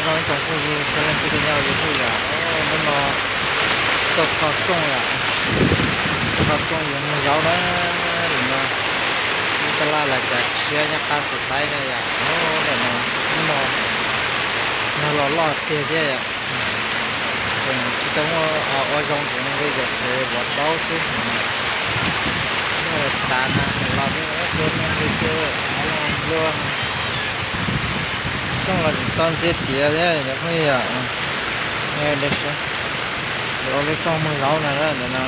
Nyob zoo ib tsoom phooj ywg txhua leej txhua tus nyob YouTube yom, hnub no tuaj kho rooj yom, kho rooj yuav muag zaub na, nim no tab laj los cas tshiab nyob qab xav taib na yom, hnub no nag los loj tiag thiab yom, tseem tsis tau muaj ua zoo ces nws yuav tsev vov taub xwb. Nag los tas nag los thiab, tua nag li tua npua. Rooj los tseem tau ntxiab tiav thiab cov phooj ywg yom. Ua lub rooj muag zaub no ntawm no,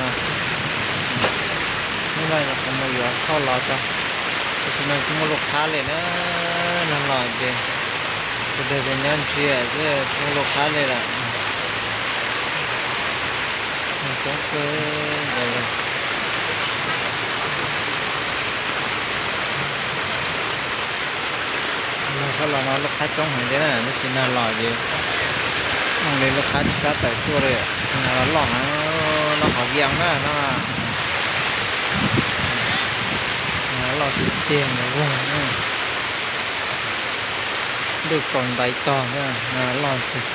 hnub no nyuam qhuav mus yuav thauj los tso, tam sim no tsis muaj lub qhab li na, nag los ces sawv daws ces nyob ntsia xwb tsis muaj lub qhab li lawm. Coob kawg nkaus li. Nag sab los no lub qhab coob heev thiab na, tab sis nag los ces zoo li lub qhab tsis tab tawm tuaj li. Nag los loj heev, loj hauv vias na no. Nag loj tiag tiag nkaus voog, ntuj kaus ntais tog, nag loj tiag.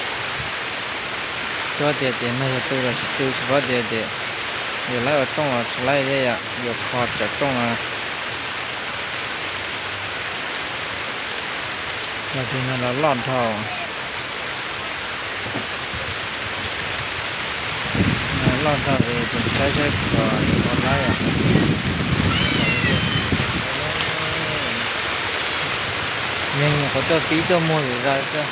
Tsis paub tias tias nag yuav tu los tsis tu, tsis paub tias tias yuav laib ua rooj los tsis laib thiab yom, yuav kho tsam rooj no. Los tus no los loj dhau, loj dhau es tseem saib saib puas yuav tau laib os. Neeg nyuam qhuav tuaj pib tuaj muag zom zaws xwb.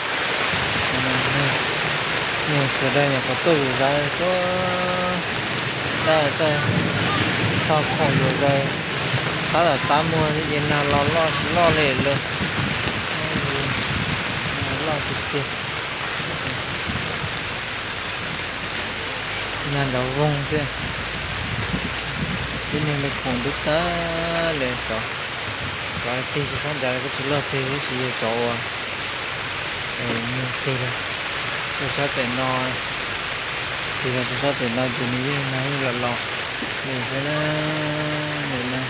Neeg sawv daws nyuam qhuav tuaj zom zaws, tuaj tab tuaj txog khoom zom zaws, tab tom tav muag ces nag los loj tsis loj li lawm. Nag loj tiag tiag. Nag nrov voog xwb. Tib neeg li khoom twb tag li, cov cov tig rau sab nrad kuj tsis loj twg, tab sis yog cov uas nws tig rau sab pem no, tig rau sab pem no ces nws yeej nag yeej los los li xwb na. Nim no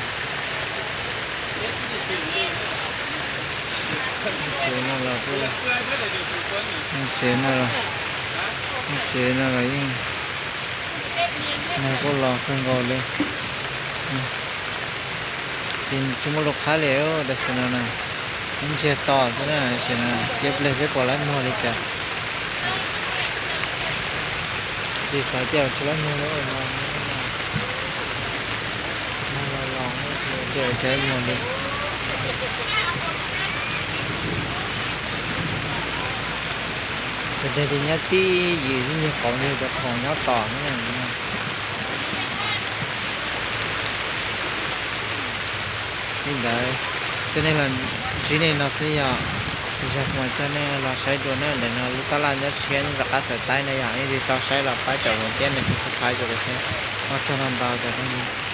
tsev no los, tsev no los, tsev no los yeej nag kuj los kawg nkaus li. Ces tsis muaj lub qhab li, tam sim no na, ib ntsiag to xwb na, tam sim no cia pliag seb puas laib muag li cas. Ces xav tias tsis laib muag li no, nag los los ces tsis laib muag li. Sawv daws ces nyob tib yim xwb, nyiag qauv nyiag cov khoom nyob tos xwb na. Li ntawd, coj nej los ntsib nej no xwb yom. Yog kuv mam coj nej los saib dua na, ntawm no lub tab laj nyob tshiab nyob rov qab xav taib na yom, nej tsis tau saib los pab cov uas tiab nias subscribe rau kuv thiab. Ua tsaug ntau ntau cov phooj ywg.